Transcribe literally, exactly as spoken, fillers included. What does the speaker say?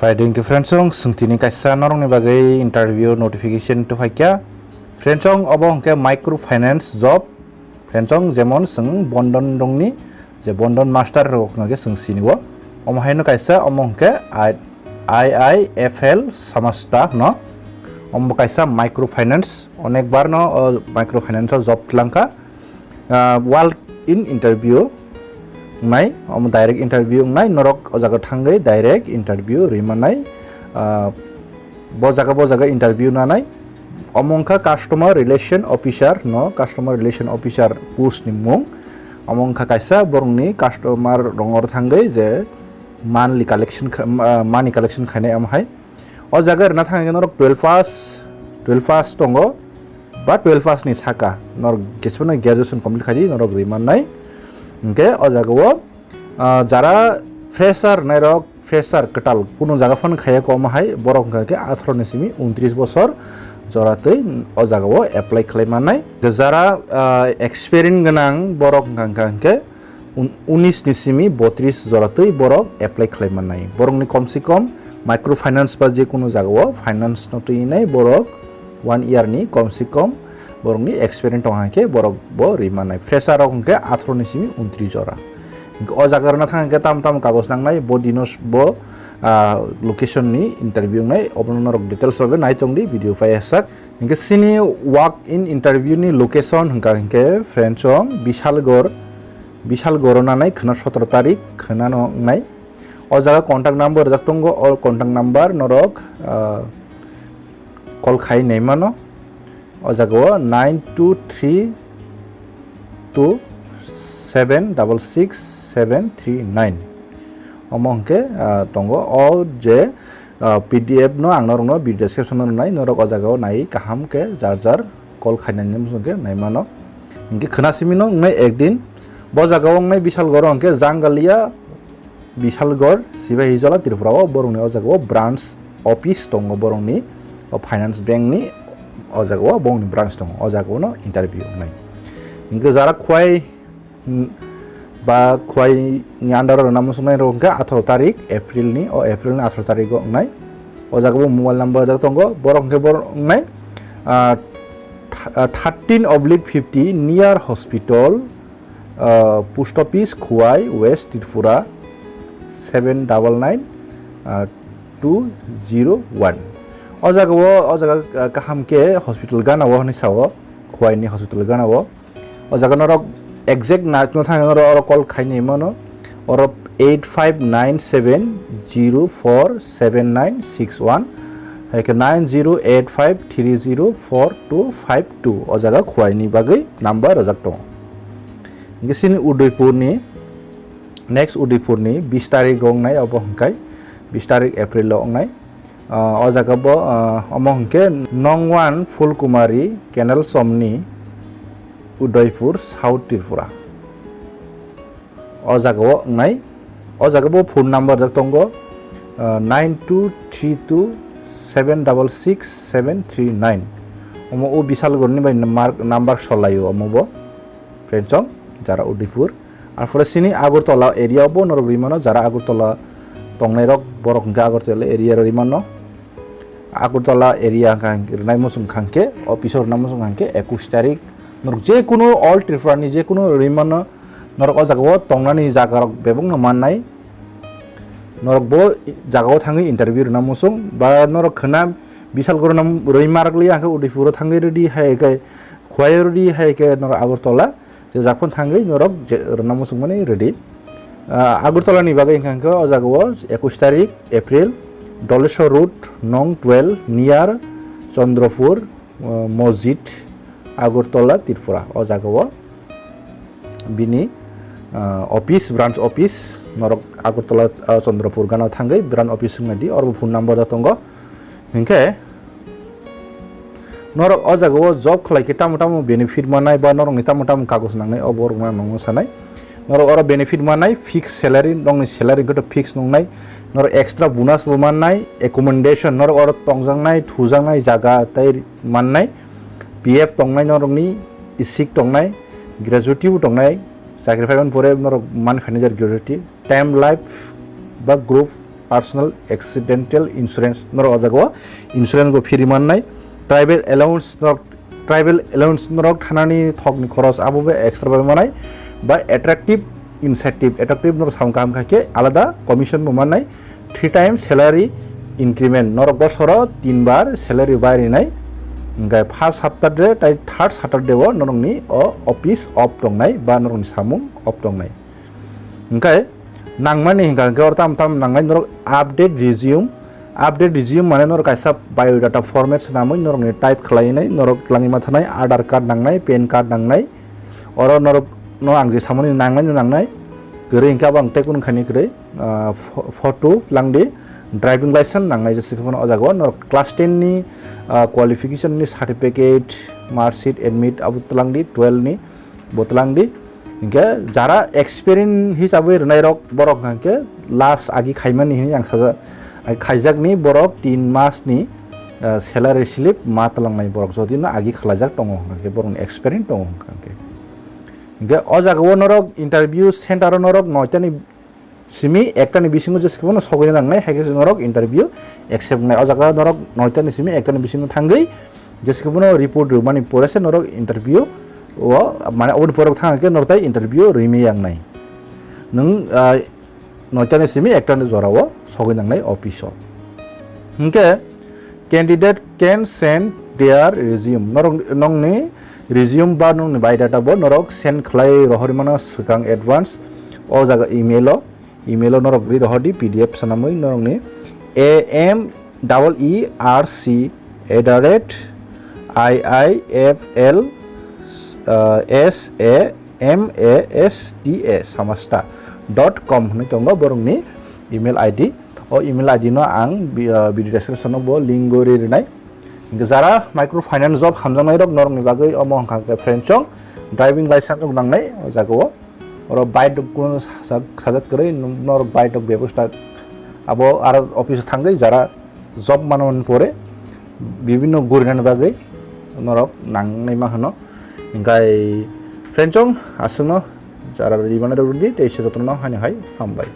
Phaidi hwnkhe friends, chwng tini kaisa norokni bagwi interview notification tuhaikha. Friends, obo hwnkhe micro finance job. Friends, jemon chwng Bondon rokni je Bondon master rok hwnkhe chwng sinio. Omo haino kaisa, omo hwnkhe I-, I I F L Samasta hwno. Omo kaisa micro finance, onek bar no o micro finance o job tlangkha. Ah, walk in interview wngnai, omo direct interview wngnai, norok o jaga thangwi direct interview rwi mannai. Ah, bo jaga, bo jaga interview nanai. Omo wngkha customer relation officer no, customer relation officer post ni mung. Omo wngkha kaisa borokni customer rongor thangwi je monthly collection kha-, ah, money collection khainai omo hai. O jaga rwna thang hwnkhe norok twelve pass, twelve pass tongo, ba twelve pass ni saka norok jeswkno graduation complete khaidi norok rwi mannai. Hwnkhe o jaga o, ah, jara fresher nairok, fresher kwtal kunu jaga phano khaiya komo hai, borok hwnkha khe atharo ni simi untris bosor jora twi o jaga o apply khlai mannai. Jara, ah, experience gwnang borok hwnkha hwnkhe un-, unis ni simi botris jora twi borok apply khlai mannai. Borokni kom se kom micro finance ba je kunu jaga o finance no twi nai borok one year ni kom se kom borokni experience tong hai khe borok bo rwi mannai. Fresher rok hwnkhe atharo ni simi untris jora. Hwnkhe o jaga rwna thang hwnkhe tamo tamo kagoj nangnai, bo dino s-, bo, ah, location ni interview wngnai, obono norok details rok nai tongdi video pai sak. Hwnkhe chini walk in interview ni location hwnkha hwnkhe friends, chwng Bisalgor, Bisalgor o nanai khwna sotoro tarik khwna no wngnai. O jaga contact number rijak tongo, o contact number norok, ah, call khai nai mano. O jaga o nine two three two seven double six seven three nine. Omo hwnkhe, ah, tongo o je, ah, P D F no ang norokno video description o rwnai, norok o jaga o nai kaham khe jar jar call khainani muchung khe nai mano. Hwnkhe khwna simi no wngnai ekdin. Bo jaga o wngnai Bisalgor o hwnkhe Jangalia Bisalgor, Sipahijola, Tripura o borokni o jaga o branch office tongo borokni, o finance bank ni o jaga o borokni branch tongo, o jaga o no interview wngnai. Hwnkhe jara Khwai, mm, ba Khwai ni under o rwna muchungnai rok hwnkhe atharo tarik April ni, o April ni atharo tarik o wngnai. O jaga o mobile number o jaga tongo, borok hwnkhe borok wngnai, ah, th-, ah, thirteen oblique fifty near hospital, ah, post office, Khwai, West Tripura, seven double nine, ah, two zero one. O jaga o, o jaga, ah, kaham khe hospital gana o hwnwi sao, Khwai ni hospital gana o. O jaga norok exact nai tongna thang norok oro call khai nai mano. Oro eight five nine seven zero four seven nine six one, hai khe nine zero eight five three zero four two five two. O jaga Khwai ni bagwi number rwjak tongo. Hingke sini Udaipur ni, next Udaipur ni bis tarik o wngnai, obo hingkai bis tarik April o wngnai. Ah, o jaga bo, ah, omo hingke Nongwan Phulkumari Canal Somni, Udaipur, South Tripura. O jaga o wngnai. O jaga bo phone number jak tongo, ah, nine two three two seven double six seven three nine. Omo o Bisalgor ni bai number, number solai o omo bo. Friends, jara Udaipur. Arpore sini Agartala area bo norok rimano, jara Agartala tongnai rok, borok hingke Agartala area ro rimano. Agartala area hingka hingke rinai muchung hingke, office o rinai muchung hingke ekush tarik. Norok je kunu all Tripura ni je kunu rimano, norok o jaga o tongnani jaga rok bebak no mannai. Norok bo jaga o thangwi interview rwna muchung, ba norok khwna Bisalgor no rwi marak liya hingke Udaipur o thangwi ready hai khe, Khwai o ready hai khe norok Agartala. Je japhano thangwi norok je rwna muchungmani ready. Ah, Agartala ni bagwi hingka hingke o jaga o ekush tarik April, Doleshwar Road, Nong twelve, near Chandrapur, ah, Masjid, Agartala, Tripura. O jaga o bini, ah, office, branch office, norok Agartala, ah, Chandrapur gana thangwi branch office wngna di, oro phone number da tongo. Hinkhe norok o jaga o job khlai khe tamo tamo benefit mannai ba norokni tamo tamo kagoj nangnai, o borok no nangma sanai. Norok oro benefit mannai, fix salary, nokni salary hwnkhe to fix nongnai. Norok extra bonus bo mannai, accommodation, norok oro tongjaknai, thujaknai jaga tei mannai. P F tongnai norokni, isik tongnai, gratuity bo tongnai, chakri phaimani pore norok mani phainai gratuity. Time life ba group personal accidental insurance, norok o jaga o insurance bo free mannai. Travel allowance norok, travel allowance norok thanani thokni khoros abo bo extra bai manai. Ba attractive incentive, attractive norok samung kaham kha khe alada commission bo mannai. Three times salary increment, norok bosoro tin bar salary bai rinai. Hingkhe first Saturday tai third Saturday o norokni o office off tongnai ba norokni samung off tongnai. Hingkhe nangmani hingkha hingkhe oro tam tam nangnai norok update resume. Update resume mane norok kaisa biodata format swnamwi norokni type khlainai, norok twlangwi ma thanai, Aadhaar card nangnai, PAN card nangnai. Oro norok no ang je samani nangnai no nangnai. Kwrwi hingkhe abo ang tei kunu khani kwrwi, ah, pho-, photo twlangdi, driving license nangnai jesa khe phano o jaga o norok class ten ni, ah, qualification ni certificate, mark sheet, admit abo twlangdi, twelve ni bo twlangdi. Hingkhe jara experience hisabwi rwnairok borok hingkhe last agi khaimani hinwi ang saja, agi khaijakni borok tin masni, ah, salary slip ma twlangnai borok jodi no agi khlaijak tongo hwnkhe borokni experience tongo hwnkhe. Hingkhe o jaga o norok interview center o norok noitani simi ektani bisingo jesa khe bono sogwi nangnai, hai khe norok interview accept wngnai. O jaga norok noitani simi ektani bisingo thangwi jesa khe bono report rwmani pore se norok interview o, mane oboni pore thang khe norok tai interview rwmani yangnai. Nwng, ah, noitani simi ektani jora o sogwi nangnai office o. Hingkhe candidate can send their resume. Norok nongni resume ba nongni biodata bo norok send khlai rohorwi mano swkang advance o jaga email o. Email o norok ri rohordi P D F swnamwi norokni A M E E R C at the rate I I F L, uh, S A M A S T A samasta dot com hwnwi tongo borokni email I D. O email I D no ang bi-, ah, video description o bo link o ri rinai. Hingkhe jara microfinance job hamjaknai rok norokni bagwi omo hwnkha hwnkhe friend chong driving license rok nangnai o jaga o. Oro bike rok kunu sajak, sajak kwrwi norok bike rok bebosta abo aro office o thangwi jara job manmani pore bibinno gurinani bagwi norok nangnai ma hwno. Hingkhe friend chong aswkno jara rimani rok rwdi tei se jotono haino hai hambai.